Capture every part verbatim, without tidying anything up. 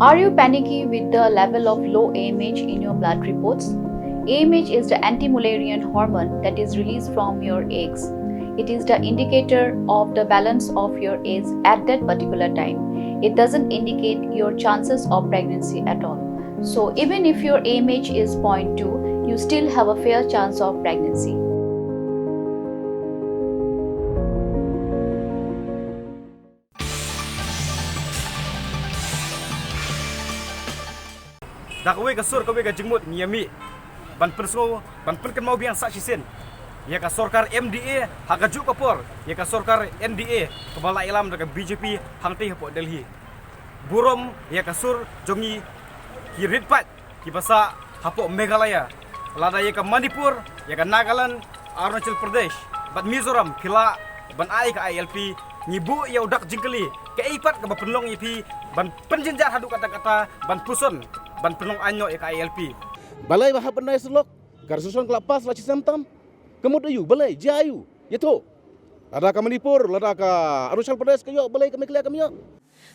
Are you panicky with the level of low A M H in your blood reports? A M H is the anti-malarian hormone that is released from your eggs. It is the indicator of the balance of your eggs at that particular time. It doesn't indicate your chances of pregnancy at all. So even if your A M H is zero point two, you still have a fair chance of pregnancy. Da kawei ka sur kawei ka jingmut ngi ïa mih ban pynsngew, ban pynkynmaw biang sa shisien ïa ka sorkar M D A, ha kajuh ka por ïa ka sorkar N D A kaba la ïalam da ka B J P hangtei hapoh Delhi. Burom ïa ka sur jong ngi ki rit paid kiba sah hapoh Meghalaya, lada ïa ka Manipur, ïa ka Nagaland, Arunachal Pradesh bad Mizoram phi lah ban ai ka I L P. Ngi buh ïa u dak jingkylli, kaei pat kaba pynlong ïa phi ban pynjynjar haduh katta katta ban puson ban pynlong aiñ noh ïa ka I L P? Balei ba hap ban ai syllok? Ka resolution ka la pass la shisnem tam. Ka mut aïu? Balei? Jia aïu? Ïathuh. Lada ka Manipur, lada ka Arunachal Pradesh ka ïoh, balei ka Meghalaya kam ïoh?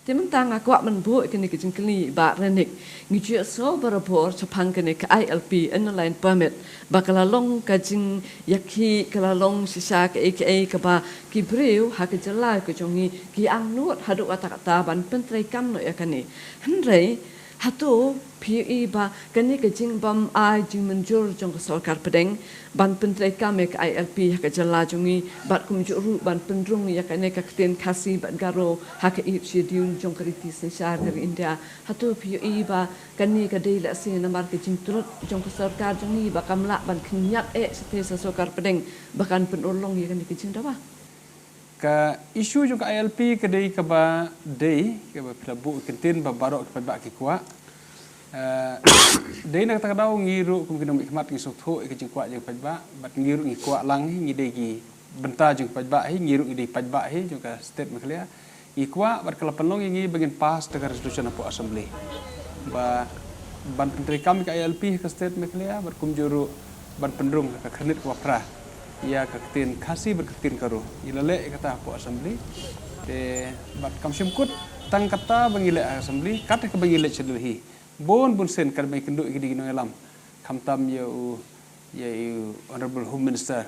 Te mynta nga kwah ban buh ïa kane ka jingkylli, Bah Reinik. Ngi ju ïohsngew barabor shaphang kane ka I L P, Inner Line Permit, ba ka la long ka jingïakhih, ka la long shisha kaei kaei kaba ki briew ha ka jylla ka jong ngi ki angnud haduh katta katta ban pyntreikam noh ïa kane. Hynrei hato phi ïohi ba kane ka jingbym ai jingmynjur jong ka sorkar pdeng ban pyntreikam ïa ka I L P ha ka jylla jong ngi, bad kumjuh ruh ban pynrung ïa kane ka ktien Khasi bad Garo ha ka Eighth Schedule jong ka riti synshar ka ri India? Hato phi ïohi ba kane ka dei lehse namar ka jingtlot jong ka sorkar jong ngi ba kam lah ban khynñiat eh shathie sha sorkar pdeng ba kan pynurlong ïa kane ka jingdawa? Ka issue jong ka I L P ka dei kaba dei kaba phi la buh kyntien ba baroh ki paidbah ki kwah. Eh, dei na kata ka daw ngi ruh kum ki nongmihkhmat ngi sngewthuh ïa ka jingkwah jong ki paidbah, bad ngi ruh ngi kwah lang hi, ngi dei ki bynta jong ki paidbah hi, ngi ruh ngi dei paidbah hi jong ka state Meghalaya. Ngi kwah bad ka la pynlong ïa ngi ba ngin pass da ka resolution hapoh Assembly ba ban pyntreikam ïa ka I L P ha ka state Meghalaya, bad kumjuh ruh ban pynrung ha ka khyrnit kaba phra ïa ka ktien Khasi bad ka ktien Garo. Ngi la leh ïa kata hapoh Assembly. Te bad kam shym kut tang kata ba ngi leh ha Assembly, kat kaba ngi leit sha Delhi, bun bun sien kat ba ngi kynduh ïa ki dei ki nongïalam, khamtam ïa u, ïa u Honourable Home Minister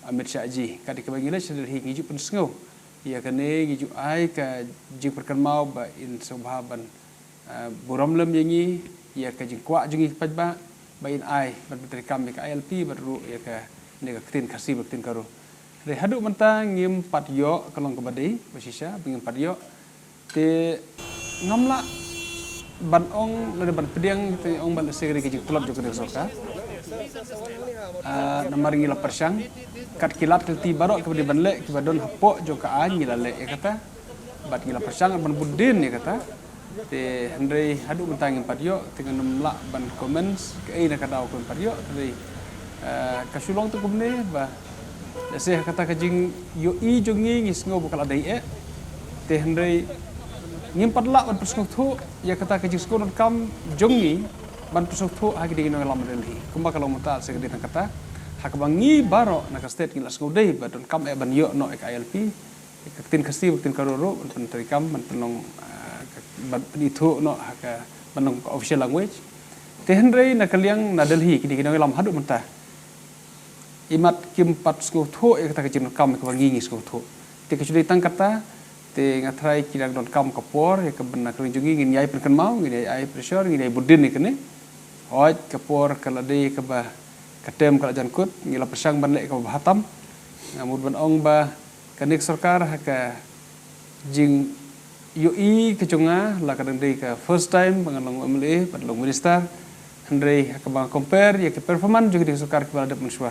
Amit Shah ji, kat kaba ngi leit sha Delhi ngi ju pynsngew ïa kane, ngi ju ai ka jingpyrkynmaw ba in sngewbha ban, eh, burom lem ïa ngi ïa ka jingkwah jong ngi ki paidbah ba in ai ban pyntreikam ïa ka I L P bad ruh ïa kane ka ktien Khasi bad ktien Garo. Hynrei haduh mynta ngim pat ïoh, ka long kaba dei ba shisha ba ngim pat ïoh. Te ngam lah ban ong lane ban pdiang, te ong ban lehse ka dei ka jingtlot jong kane ka sorkar. Ah, namar ngi la pyrshang kat ki lad ki lynti baroh kiba dei ban leh, kiba don hapoh jong ka aiñ ngi la leh ïa kata. Bad ngi la pyrshang ban bud dien ïa kata. Te hynrei haduh mynta ngim pat ïoh, te ngan ym lah ban comments kaei na ka daw kaba ngim pat ïoh, hynrei, eh, ka shu long tang kumne ba lehse ha kata ka jingïohi jong ngi ngi sngew ba ka la dei eh. Te hynrei ngim pat lah ban pynsngewthuh ïa kata ka jingsngew donkam jong ngi ban pynsngewthuh ha ki dei ki nongïalam Delhi. Kumba ka long mynta, lehse ka dei tang kata ha kaba ngi baroh na ka state ngi la sngew dei ba donkam eh ban ïoh noh ïa ka I L P, ïa ka ktien Khasi bad ktien Garo ruh ban pyntreikam, ban pynlong, ah, ka, ban pynithuh noh ha ka, ban long ka official language. Te hynrei na ka liang na Delhi ki dei ki nongïalam haduh mynta imat kim pat sngewthuh ïa kata ka jingdonkam ïa kaba ngi ngi sngewthuh. Te ka shu dei tang kata, te nga tharai ki dang donkam ka por ïa kaba na ka liang jong ngi ngin ïai pynkynmaw, ngin ïai ai pressure, ngin ïai bud dien ïa kane. Hooid ka por ka la dei kaba, ka term ka la jan kut, ngi la pyrshang ban leh kaba bha tam. Nga mut ban ong ba kane ka sorkar ha ka jingïohi ka jong nga, la ka dang dei ka first time ba nga long M L A bad long minister. Hynrei ha kaba nga compare ïa ka performance jong kine ki sorkar kiba la dep mynshuwa,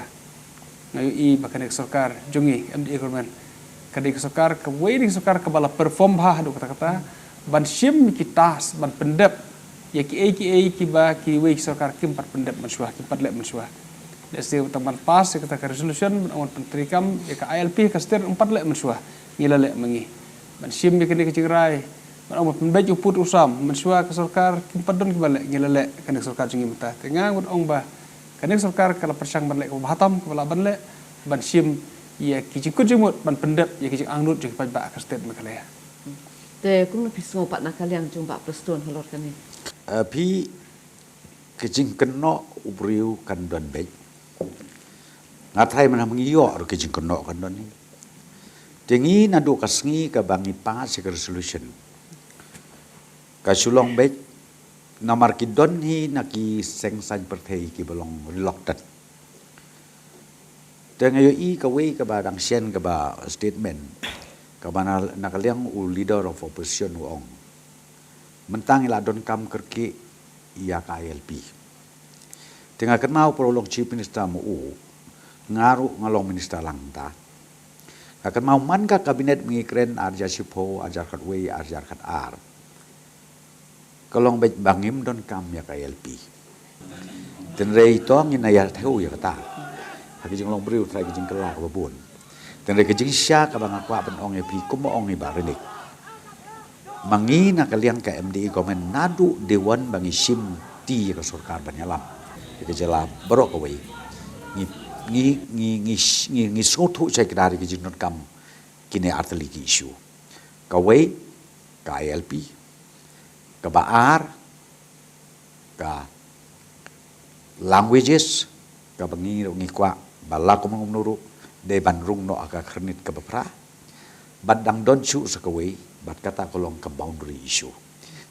nga ïohi ba kane ka sorkar jong ngi, M D A government, ka dei ka sorkar, kawei na ki sorkar kaba la perform bha haduh katta katta ban shim ïa ki task ban pyndep ïa kiei kiei kiba kiwei ki sorkar kim pat pyndep mynshuwa, kim pat leh mynshuwa. Lehse tang ban pass ïa kata ka resolution ban ong ban pyntreikam ïa ka I L P ha ka state, ym pat leh mynshuwa, ngi la leh ma ngi. Ban shim ïa kane ka jingrai ban ong ban pynbeit u pud u sam, mynshuwa ka sorkar kim pat don kiba leh, ngi la leh, kane ka sorkar jong ngi mynta. Te nga ngut ong ba kane ka sorkar ka la pyrshang ban leh kaba bha tam, kaba lah ban leh, ban shim ïa ki jingkut jingmut ban pyndep ïa ki jingangnud jong ki paidbah ha ka state Meghalaya. Te kumno phi sngew pat na ka liang jong Bah Prestone halor kane? Eh, phi, ka jingkynnoh u briew kan don beit. Nga tharai mynta mynta ïoh ruh ka jingkynnoh kan don hi. Te ngi naduh ka sngi kaba ngi pass ïa ka resolution, ka shu long beit, namar ki don hi na ki seng saiñ pyrthei kiba long reluctant. Te nga ïohi kawei kaba dang shen kaba statement kaba na, na ka liang u leader of opposition u ong, mynta ngi la donkam kyrkieh ïa ka I L P. Te nga kynmaw u para u long chief minister ma u, nga ruh nga long minister lang mynta. Nga kynmaw man ka cabinet ba ngi kren ar hajar shiphew, ar hajar khatwei, ar hajar khatar, ka long beit ba ngim donkam ïa ka I L P. Tynrai to ngin ïa thew ïa kata ha ka jinglong briew, trai ka jingkylla kaba bun. Tynrai ka jingshisha kaba nga kwah ban ong ïa phi, kumba ong i Bah Rynnick, ma ngi na ka liang ka M D A government naduh day one ba ngi shim ti ïa ka sorkar ban ïalam ïa ka jylla baroh kawei, ngi ngi ngi ngi ngi, ngi sngewthuh shai kdar ïa ka jingdonkam kine artylli ki issue. Kawei ka I L P, kaba ar ka languages, kaba ngi ruh ngi kwah ba la kumno kumno ruh dei ban rung noh ha ka khyrnit kaba phra. Bad dang don shuh sa kawei, bad kata ka long ka boundary issue.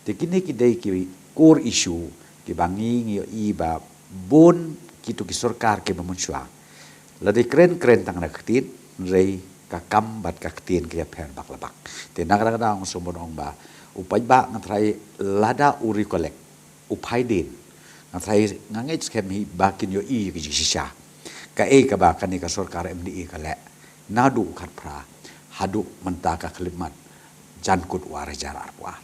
Te kine ki dei ki core issue kiba ngi ngi ïohi ba bun kito ki sorkar kiba mynshuwa, lada kren kren tang na ka ktien, hynrei ka kam bad ka ktien ka ïapher bak la bak. Te na kata ka daw nga sngewbha ong ba u paidbah, nga tharai lada u recollect, u phai dien, nga tharai, nga ngeit skhem hi ba kin ïohi ïa ka jingshisha kaei kaba kane ka sorkar M D A ka leh naduh u khatphra haduh mynta ka khyllipmat Jankut u ar hajar arphew ar.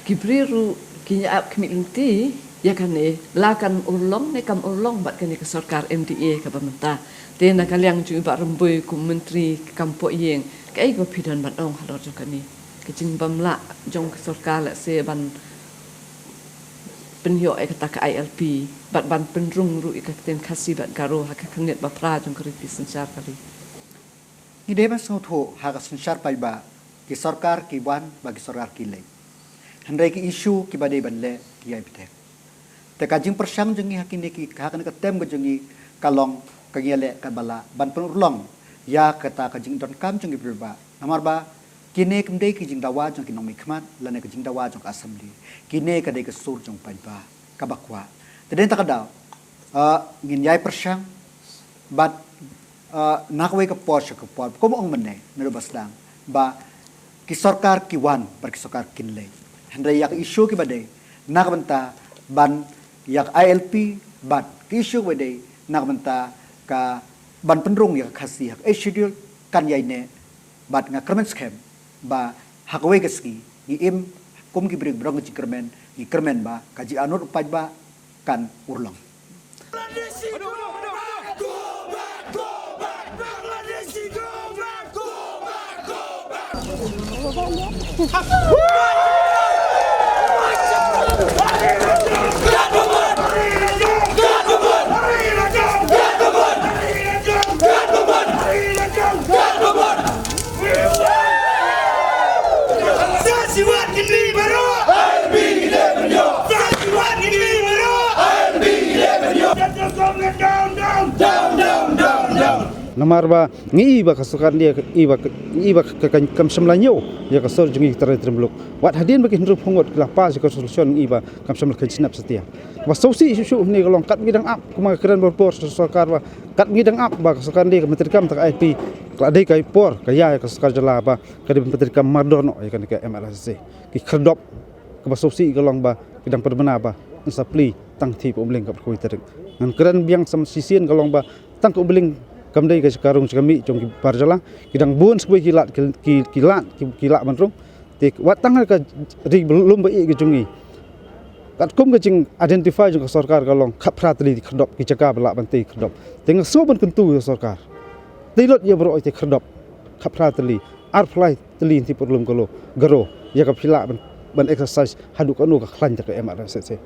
Ki briew ruh kin ïa ap khmih lynti ïa kane, la kan urlong ne kam urlong bad kane ka sorkar M D A kaba mynta. Te na ka liang jong i Bah Rymbui kum u Myntri kam poh ïing, kaei kaba phi don ban ong halor jong kane, ka jingbym lah jong ka sorkar lehse ban pynïoh ïa kata ka I L P bad ban pynrung ruh ïa ka ktien Khasi bad Garo ha ka khyrnit ba phra jong ka riti synshar kali? Ngi dei ban sngewthuh ha ka synshar paidbah, ki sorkar ki wan bad ki sorkar ki leit, hynrei ki issue kiba dei ban leh ki ïai bteng. Te ka jingpyrshang jong ngi ha kine ki, ha kane ka term ka jong ngi, ka long ka ngi ïaleh kaba lah ban pynurlong ïa kata ka jingdonkam jong ki paidbah. Namar ba kine kim dei ki jingdawa jong ki nongmihkhmat lane ka jingdawa jong ka assembly. Kine ka dei ka sur jong paidbah kaba kwah. Te dei na kata ka daw, ah, ngin ïai pyrshang bad, ah, na kawei ka por sha ka por, kum ong mynne naduh ba sdang, ba ki sorkar ki wan bad ki sorkar kin leit, hynrei ïa ka issue kiba dei na ka bynta ban ïa ka I L P bad ka issue kiba dei na ka bynta ka ban pynrung ïa ka Khasi ha ka Eighth Schedule kan ïai neh. Bad nga kyrmen skhem ba ha kawei ka sngi ngi im kum ki briew ba don ka jingkyrmen, ngi kyrmen ba ka jingangnud u paidbah kan urlong. Namar ba ngi i ba ka sorkar India, i ba, i ba ka, ka, kam shym la ñiew ïa ka sur jong ngi ki trai trai muluk. Wat hadien ba ki hynriewphew ngut ki la pass ïa ka resolution, ngi i ba kam shym la kheiñ snep satia. Ba sngewsih shuh shuh hangne ka long kat ngi dang ap, kumba nga kren barabor sha sorkar ba kat ngi dang ap ba ka sorkar India ka ban treikam ïa ka I L P, ka la dei ka por ka ïa ïa ka sorkar jylla ba ka dei ban treikam mardor noh ïa kane ka M R S S A. Ki khyrdop, kaba sngewsih ka long ba ki dang pynbna ba yn sa plie tang thik Umling ka kawei tarik. Ngan kren biang sa shisien ka long ba tang ka Umling kam dei ka jaka rung jaka mih jong ki bar jylla. Ki dang bun sa kawei ki lad, ki, ki, ki lad, ki, ki lah ban rung. Te wat tang ka ri ba lum ba ïeit ka jong ngi, katkum ka jing identify jong ka sorkar ka long khatphra tylli ki khyrdop, ki jaka ba lah ban tei khyrdop. Te nga sngew ban kyntu ïa ka sorkar, tei lut ïa baroh ïa ki khyrdop khatphra tylli, arphew lai tylli hynriew pyrlum kalo Garo, ïa ka phi lah ban, ban exercise haduh katno ka khlaiñ jong ka M R S S A.